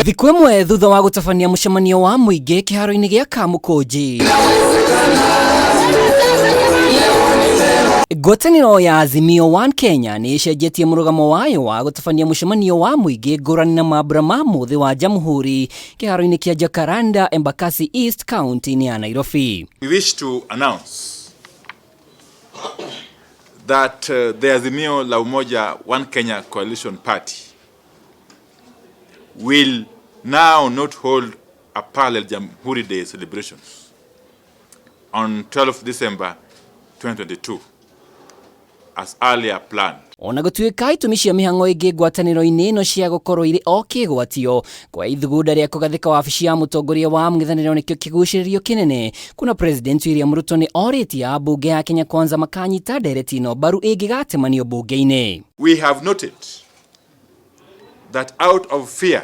Thikũ ĩmwe thutha wa gũtabania mũcemanio wa mũingĩ kĩharo-inĩ gĩa Kamũkũnji, ngwatanĩro ya Azimio One Kenya nĩ ĩcenjetie mũrũgamo wayo wa gũtabania mũcemanio wa mũingĩ ngũrani na mambura ma mũthĩ wa Jamhuri kĩharo-inĩ kĩa Jacaranda, Embakasi East, kaunti-inĩ ya Nairobi. We wish to announce that the Azimio la Umoja One Kenya Coalition Party will now not hold a parallel Jamhuri Day celebrations on 12 December 2022 as earlier planned. Ona gũtuĩka itũmi cia mĩhang'o ĩngĩ ngwatanĩro-inĩ ĩno cia gũkorwo irĩ o kĩgwatio kwa ithugunda rĩa kũgathĩka wabici ya mũtongoria wa mũng'ethanĩro nĩkĩo kĩgucĩrĩrio kĩnene kuna President William Ruto nĩ orĩtie ambunge ya Kenya Kwanza makanyita ndereti ĩno mbaru ĩngĩgatemanio mbunge-inĩ. We have noted that out of fear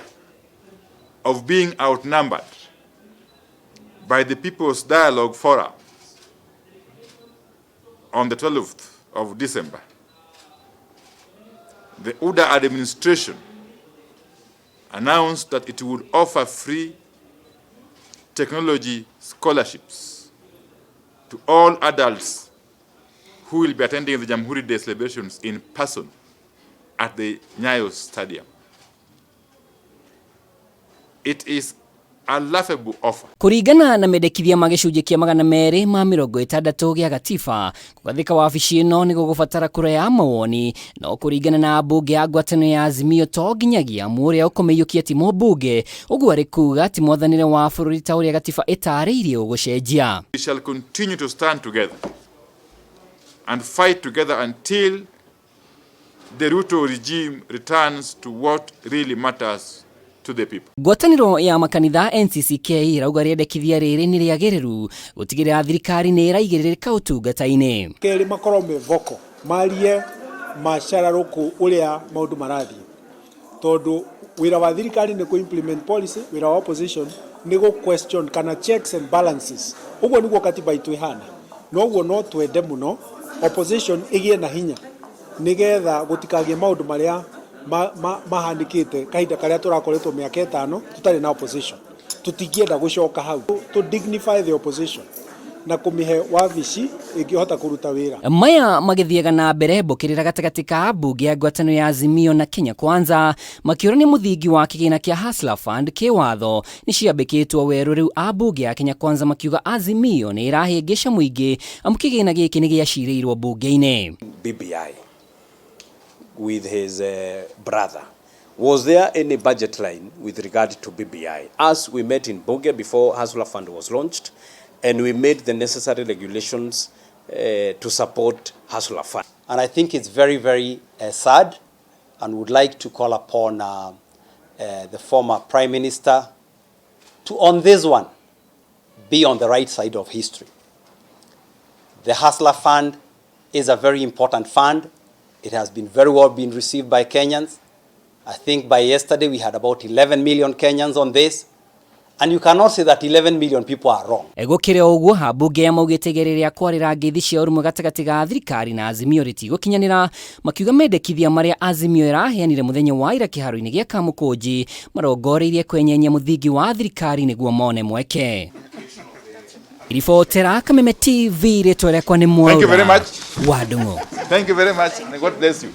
of being outnumbered by the People's Dialogue Forum on the 12th of December, the UDA administration announced that it would offer free technology scholarships to all adults who will be attending the Jamhuri Day celebrations in person at the Nyayo Stadium. It is a laughable offer. Kũringana na mendekithia ma gĩcunjĩ kĩa 260 gĩa gatiba, kũgathĩka wabici ĩno nĩ gũgũbatara kura ya mawoni, no kũringana na ambunge a ngwatanĩro ya Azimio to nginyagia mũrĩa ũkũmĩiyũkia ti mũmbunge, ũguo arĩ kuga ti mwathanĩre wa bũrũri ta ũrĩa gatiba ĩtarĩirie ũgũcenjia. We shall continue to stand together and fight together until the Ruto regime returns to what really matters to the people. Ngwatanĩro ya makanitha NCCK ĩrauga rĩendekithia rĩrĩ nĩ rĩagĩrĩru gũtigĩrĩra thirikari nĩ ĩraigĩrĩrĩka ũtungata-inĩ. Kerĩ, makorwo me vocal, marie macararũkũ ũrĩa maũndũ marathiĩ, tondũ wĩra wa thirikari nĩ kũ implement policy, wĩra wa opposition nĩ gũ question kana checks and balances. Ũguo nĩguo katiba itũ ĩhana. Noguo no twende mũno opposition ĩgĩe na hinya nĩgetha gũtikagĩe maũndũ marĩa mahanĩkĩte kahinda karĩa tũrakoretwo mĩaka 5 tũtarĩ na opposition. Tũtingĩenda gũcoka hau. To dignify the opposition na kũmĩhe wabici ĩngĩhota kũruta wĩra. Maya magĩthiaga na mbere mbũkĩrĩra gatagatĩ ka ambunge ya ngwatanĩro ya Azimio na Kenya Kwanza makĩũrania mũthingi wa kĩgĩna kĩa Hustler Fund kĩwatho nĩ ciambĩkĩtwo werũ. Rĩu ambunge ya Kenya Kwanza makiuga Azimio nĩ ĩrahĩngĩca mũingĩ amu kĩgĩna gĩkĩ nĩ gĩacirĩirwo mbunge-inĩ. BBI with his brother. Was there any budget line with regard to BBI? As we met in Bunge before Hustler Fund was launched, and we made the necessary regulations to support Hustler Fund. And I think it's very, very sad, and would like to call upon the former Prime Minister to, on this one, be on the right side of history. The Hustler Fund is a very important fund. It has been very well been received by Kenyans. I think by yesterday we had about 11 million Kenyans on this. And you cannot say that 11 million people are wrong. Gũkĩrĩ o ũguo, ambunge ya maugĩte igeria rĩa kwarĩra ngeithi cia ũrũmwe gatagatĩ ga thirikari na Azimio rĩtigũkinyanĩra, makiuga mendekithia marĩa Azimio ĩraheanire mũthenya wa ira kĩharo-inĩ gĩa Kamũkũnji marongoreirie kwenyenyia mũthingi wa thirikari nĩguo mone mweke. Ribotera Kameme TV, rĩtwa rĩakwa nĩ Thank you very Mwaura much. wa Ndung'u. Thank you very much and God bless you.